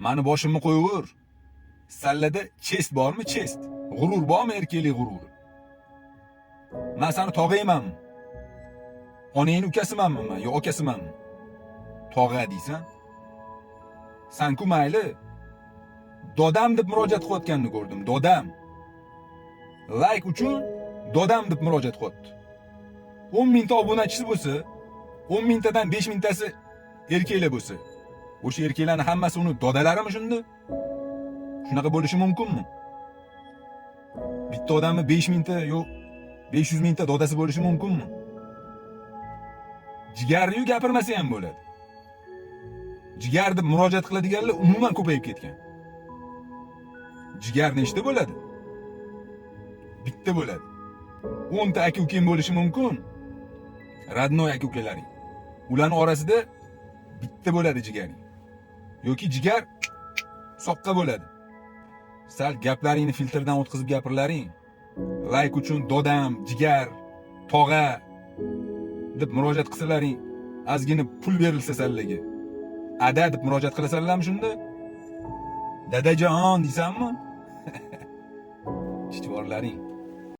Mani boshimni qo'yaver. Sallada честь bormi, честь? G'urur bormi, erkaklik g'ururi? Man sani tog'aymanmi? Onangni ukasimanmi man yo akasimanmi? Tog'a deysan? San-ku mayli. Dodam deb murojaat qilayotganini ko'rdim. Dodam. Layk uchun dodam deb murojaat qilyapti. 10 mingta obunachisi bo'lsa, 10 mingtadan 5 mingtasi erkaklar bo'lsa, o'sha erkaklarning hammasi uni dodalarimi shunda? Shunaqa bo'lishi mumkinmi? Bitta odamni 5 mingta yo 500 mingta dodasi bo'lishi mumkinmi? Jigarni gapirmasa ham bo'ladi. Jigar deb murojaat qiladiganlar umuman ko'payib ketgan. Jigar nechta bo'ladi? Bitta bo'ladi. 10 ta aka ukang bo'lishi mumkin. Родной aka ukalaring. Ularning orasida bitta bo'ladi jigaring. Yoki jigar soqqa bo'ladi. Sal gaplaringni filtrdan o'tkazib gapirlaring. Layk uchun dodam, jigar, tog'a deb murojaat qilsalaring, ozgina pul berilsa sallaga. Ada deb murojaat qilasanlarmi shunda? Dadajon deysanmi? Chichvorlaring.